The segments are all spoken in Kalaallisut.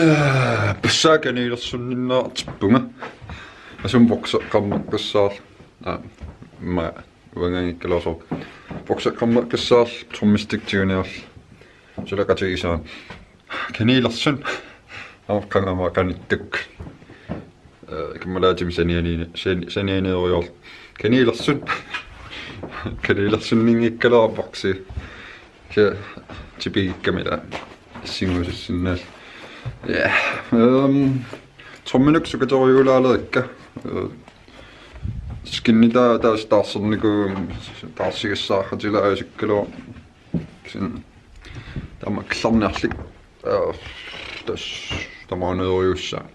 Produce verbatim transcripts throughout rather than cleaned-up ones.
Aa, passaa kaniilersunninnaartippunga. Asum bokseqqammeqqissaarl-, aa, ma-, uangaanngikkaluarlugu. Bokseqqammeqqissaarl-, trommesetiktiginiarl-, suleqatigisaan. Kaniilersunn. Aamma qanga aamma qanittukkut. Ee, kammalaatimmik saniani-, san-, sanianiirujoorlunga. Kaniilersunn. Kaniilersunninngikkaluarpoq boksi. Kisianni tipigikkami ila. Issinguusussinnaallunga. Ja. Øhm, tromminik sukateriulaalerakku. Øh, skinnitaa taas taarserniku-, taarsigassaaqatilaa ajusikkaluarpoq. Kisianni taama killarniarlik. Øh, tassa tamaaniorujussuaq.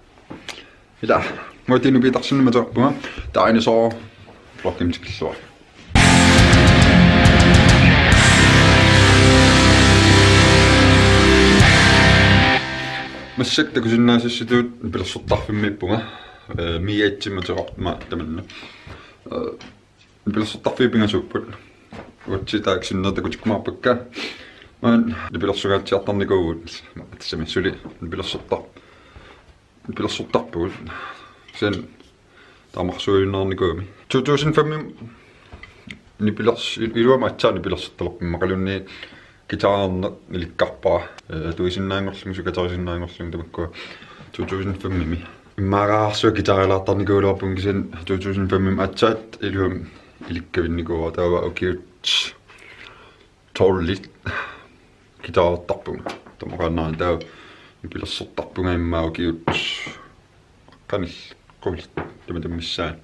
Ila, muatinut pitarsinni matuarpunga, taanisoor vlogimut tikilluarit. Massakkut takusinnaasassitut nipilersortarfimmiippunga, ee, Mia et-imik ateqarpunga tamanna. Ee, nipilersortarfiit pingasuupput. Uatsi taakku sinneri takutikkumaarpakka. Maani nipilersugaatsiartarnikuuvugut. Tassami suli nipilersortar-, nipilersortarpugut. Kisianni taamarsuujunnaarnikuugami. To tusind fem-imi nipilers-, il-, iluamik aatsaat nipilersortalerpunga immaqaluunniit guitarerneq ilikkarpara. Ee, atuisinnaanngorlunga, sukaterisinnaanngorlunga tamakkua to tusind fem-imi. Immaqa arsuaq guitarilaartarnikuugaluarpunga kisianni to tusind fem-imi aatsaat iluamik ilikkavinnikuuara taava ukiut tolv-it guitarertarpunga. Taamaqaannarnani taava nipilersortarpunga immaqa ukiut qanillit qulit tamatuma missaani.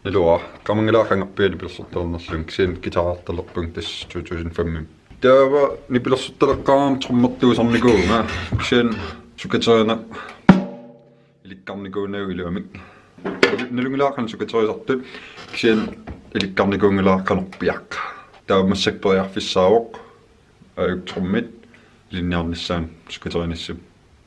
Naluara, qamanngilara qangarpiaq nipilersortalernerlunga, kisianni guitarertalerpunga tassa to tusind fem-imi. Taava nipilersortaleqqaarama trommertuusarnikuuvunga, kisianni sukaterineq ilikkarnikuunagu iluamik. Nalunngilara qanoq sukaterisartut, kisianni ilikkarnikuunngilara qanorpiaq. Taava massakkut periarfissaavoq, aajuku trommit ilinniarnissaanut sukaterinissamut.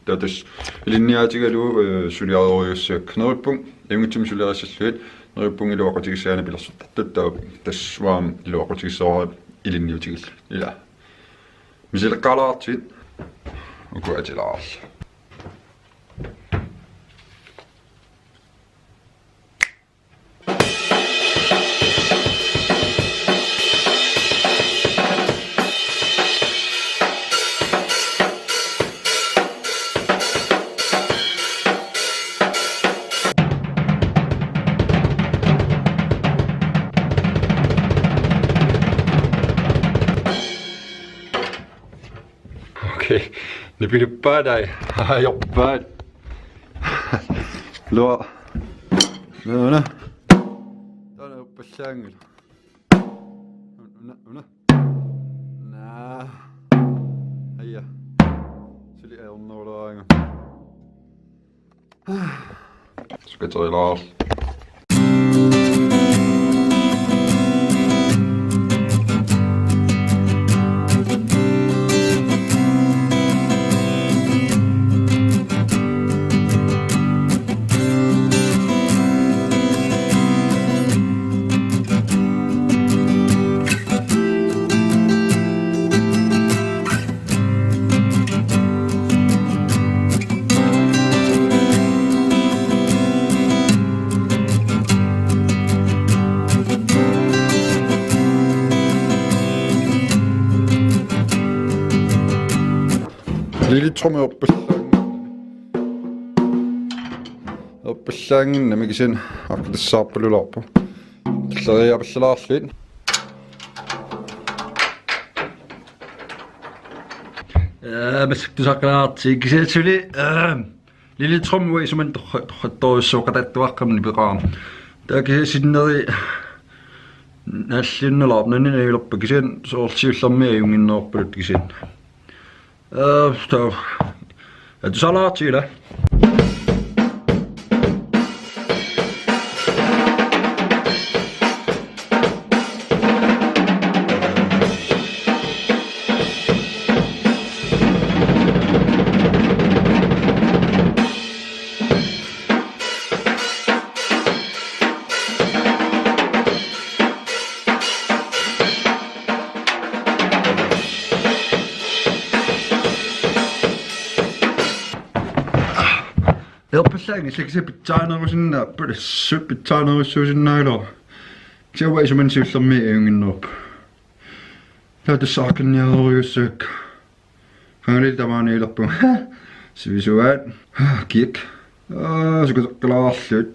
Taava tassa ilinniaatigalugu, ee, suliarerujussuakka. Neriuppunga ajunngitsumik suliarissallugit, neriuppunga iluaqutigissagaanni nipilersortartut, taava tassa uanga iluaqutigissavara ilinniutigillugit. Ila. Misileqqaalaartigit. Uku atilaarlugit. Okay. Nipiluppaat, ajorpaat. Ilua. Una. Taanna uppallaanngilaq. Una, una. Naa. Aja. Suli ajornerulaaraangat. Sukaterilaarlunga. Lille tromme ørpellaanngin-, ørpellaannginnami kisianni aqqatassaarpalulaarpoq. Talleriaapallalaarlugu. Ee, massakkut tusaaqqaalaartigu kisianni suli, ee, lille tromme uanga isumanni torra-, torrattorujussuuqataattuaqqamik nipeqarama. Taava kisianni sinneri naalliunnalaarpoq, nanninajulerpat kisianni soorlu siullermik ajunnginnerorpaluttoq kisianni. Ee, taava. Tusaaqqaalaartigu ila. Laangi seksi pitsaanerusinnaapput, assut pitsaanerussuusinnaagaluarpoq. Kisianni uanga isumanni siullermik ajunnginnerput. Taava tassa aqqinnialerujussuakka. Qangali tamaaniilerpunga. Sivisuaat. Kiak. Aa, sukuteqqilaarluit.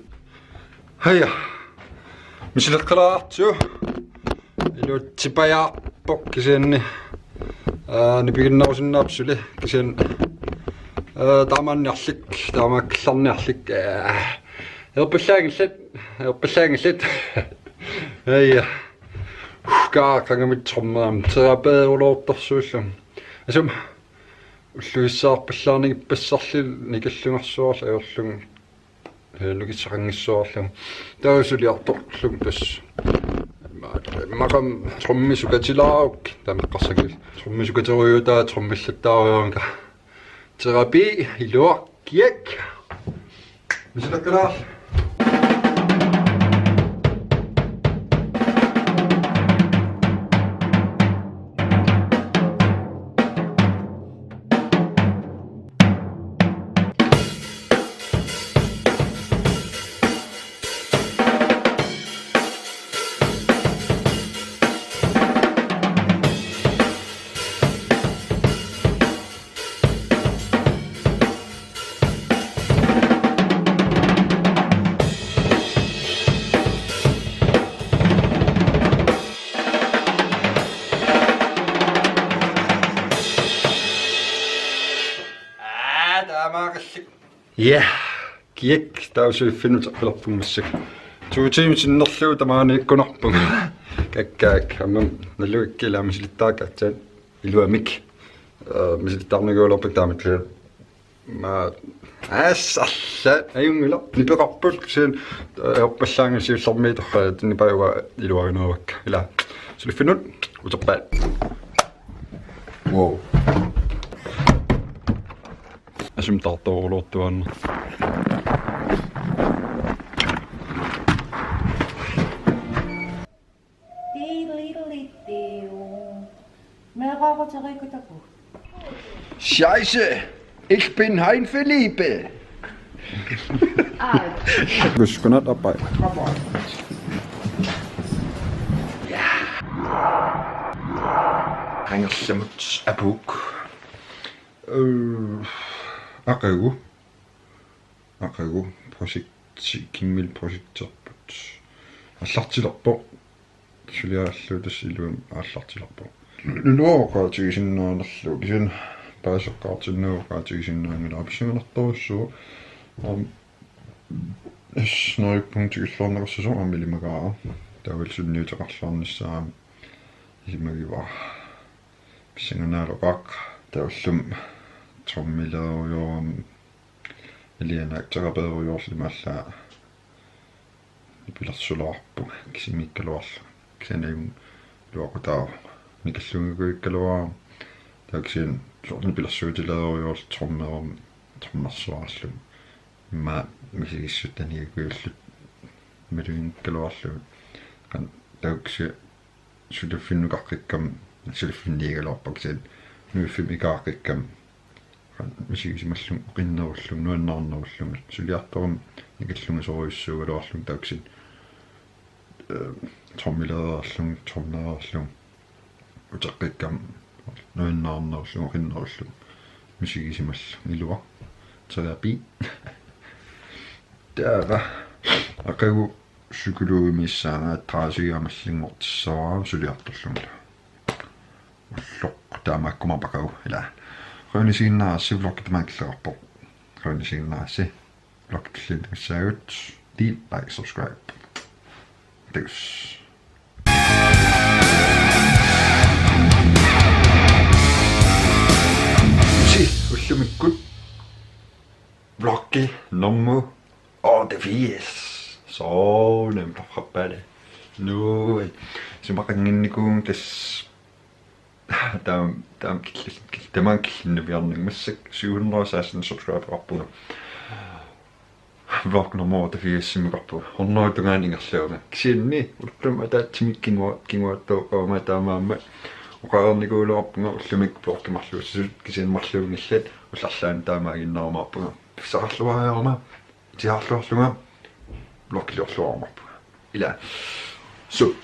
Haja. Misileqqilaartoq. Iluatsipajaarpoq kisianni. Aa, nipiginnerusinnaavoq suli. Kisianni. Aa, taamaanniarlik, taamaakkillarniarlik. Aa, erpallaanngillat, erpallaanngillat. Haja. Kaaqangamit trommeram terapeerulortorsuullu. Asum. Ulluissaarpallaarnigippassalli nikallungersuarlu ajorlugu. Ee, nukissaqanngissuarlu. Taava suliartorlugu tassa. Immaqa trommi sukatilaaruk. Taama eqqarsakka. Trommi sukaterujuutaa trommillattaarujoornga. Terapi iluaq kiak. Misileqqilaarlugit. Aa, taamaaqallik. Ja, kiak taava suliffinnut uteqqilerpunga massakkut. To timer sinnerlugu tamaaniikkunarpunga. Kakkaak, aamma naluikkila misilittaakatsan iluamik. Ee, misilittaarnikuulerput taamatullu. Ma, assarla, ajunngilaq. Nipeqarput kisianni, ee, erpallaanngillat siullermik torrak, nipaat uanga iluarineruakka. Ila, suliffinnut uterpaat. Wow. Asum taartoorulortuaannaq. Diddly-diddly-doo. Meeraaruteriikutaku. Scheiße, ich bin Hein Philippe. Aa. Godnat, apai. Apai. Qangerlamut apuuk. Øh, aqagu. Aqagu projekti, Kimmil projekterput. Aallartilerpoq. Suliarallugu tassa iluamik aallartilerpoq. Nunua oqaatigisinnaanerlugu. Kisianni paaseqqaartinnagu oqaatigisinnaanngilara, pissanganartorujussuuvoq. Aam, is neriuppunga tikilluarneqassasoq aamma ilimagaara. Taavalu sunniuteqarluarnissaa aamma ilimagivara. Pissanganaarukkit taavalu trommileerujoorama ilianaak terapeerujoorluni imaallaat nipilersulaarpunga kisimiikkaluarlunga. Kisianni aamma iluaqutaavoq nikallunngikkaluarama. Taava kisianni soorlu nipilersuutileerujoorlugu trommerum-, trommersuarlugu. Immaqa misigissutanigikuulluta maluginngikkaluarlugit. Qanoq taava kisianni suliffinnukaqqikkamma, suliffinniigaluarpara kisianni nuiffimmi ikaaqqikkama. Misigisimallunga, oqinnerullunga, nuannaarnerullunga. Suliartorama nikallungasorujussuugaluarlunga taava kisianni, øh, trommileerlunga, trommeerlunga. Uteqqikkama nuannaarnerullunga, oqinnerullunga. Misigisimallunga, iluaq. Terapi. Taava. Aqagu psykologimiissaanga adressiga mallinngortissavara suliartorlunga. Ulloq taamaakkumaarpakka ila. Qujanaq isiginnaarassi, vloggi tamaat killeqarpoq. Qujanaq isiginnaarassi. Vloggi tulliani tamassaagut. Del, like, subscribe. Thanks. Si, ullumikkut. Vloggi nummer otteogfirs. Soorunami torrappaale. Nui. Isumaqannginnikuuvunga tassa. Taam, taam killis-, kil-, tamaanga killinnaviarnanga, massakkut syv hundrede og seksten subscribereqarpunga. Vlog nummer otteogfirsimukarpunga. Hundredetungaanut ingerlavunga. Kisianni ullumi ataatsimik kingu-, kinguaattooqqaama taamaammat oqareernikuugaluarpunga ullumikkut vloggit marluussisut, kisianni marluunngillat, ullut arlaanni taamaaginnarumaarpunga. Pissaralluariarama. Tiarluarlunga, vlogiliorluarumaarpunga. Ila. Su.